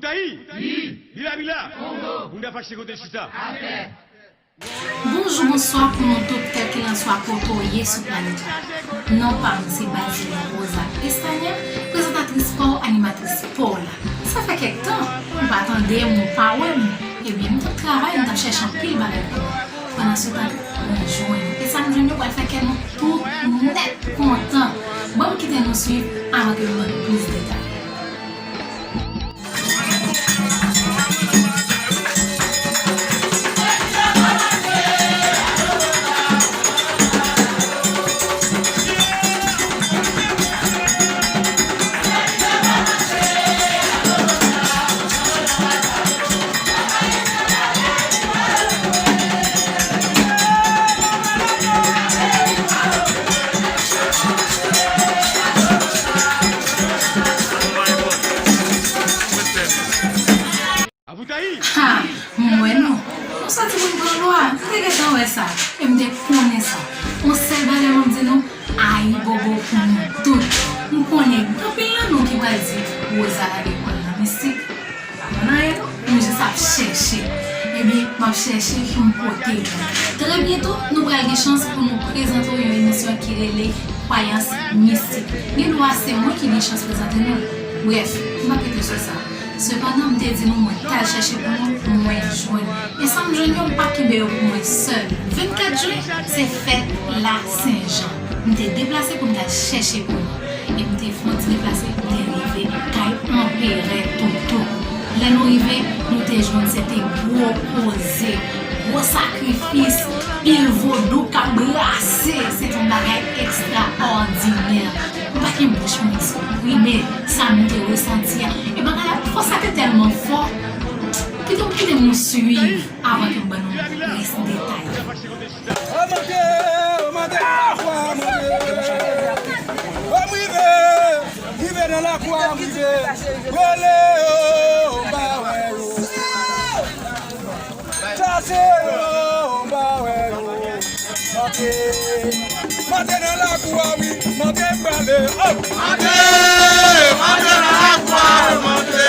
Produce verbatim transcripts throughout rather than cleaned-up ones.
Ayi! Bila bila! Moun ta fache kote chita. Bonjou, bonswa pou nou tout, kèlkelanswa kote w ye sou planèt la. Non pa m se Bazile Rosa Estania, prezantatris pa w, animatris pa w la. Sa fè kèk tan, ou pa tande m, ou pa wè m. Ebyen, m t ap travay, m t ap chèche anpil bagay pou nou. Pandansetan, mwen jwenn. E sa m jwenn yo pral fè kè nou tout nèt kontan. Ban m kite nou swiv avan ke m ban nou plis detay. Aboutayi! Ha! M wè nou. Nou soti pou n pran lwa. M te gentan wè sa. E m te konnen sa. Yon sèl bagay mwen di nou, ayibobo pou nou tout. M konnen gen anpil nan nou ki pral di, Rosa lage kò l nan mistik. Pa konn anyen non. M jis ap chèche. Ebyen, m ap chèche pou m pote l. Trè byento, nou pral gen chans pou nou prezante w yon emisyon ki rele Kwayans Mistik. Gen dwa se mwen ki gen chans prezante nou l. Brèf, m p ap rete sou sa. Sepandan, m te di nou mwen t al chèche pou nou, mwen jwenn. E sa m jwenn yo, m pa kenbe yo pou mwen sèl. Vennkat jen, se fèt Lasenjan. M te deplase pou m t al chèche pou nou. E m te fè yon ti deplase, m te rive kay Anperè Toto. Lè nou rive, nou te jwenn se te gwo koze, gwo sakrifis, pil vodou k ap brase. Se te yon bagay ekstraòdinè. M pa gen bouch pou m eksprime sa m te resanti a. E bagay la, fòs la te tèlman fò. Kite m, kite m nou swiv avan ke m ban nou rès detay. Ô mande, ô mande lakwa, mande. Ô m rive, rive nan lakwa, m rive. Rele yo, m pa wè yo. Chase yo, m pa wè yo. Mande, mande nan lakou a, wi, mande m prale. Oh! Mande, mande nan lakou a, mande.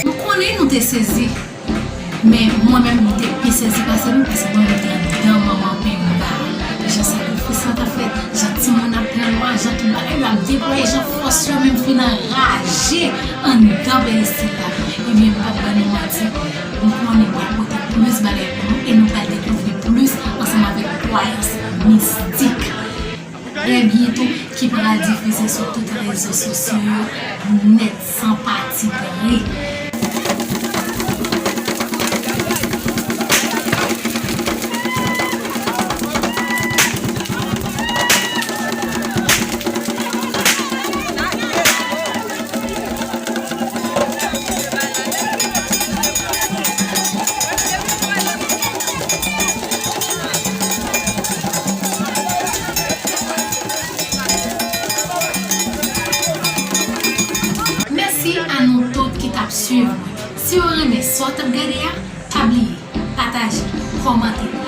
Nou konnen nou te sezi, men mwen menm m te pi sezi pase nou, paske mwen menm te anndan manman penba. Jan sakrifis lan t ap fèt, jan timoun ap pran lwa, jan tout bagay yo ap deplwaye, jan fòs yo menm fin anraje anndan peyi isit la. Ebyen, m p ap ban nou manti, m konnen m pral pote plis bagay pou nou e nou pral dekouvri plis ansanm avèk kwayans mistik. Dèbyen tou ki pral difize sou tout rezo sosyo yo nèt san patipri. Mèsi a nou tout ki t ap swiv mwen. Si w renmen sa w t ap gade a, pa bliye pataje, kòmante,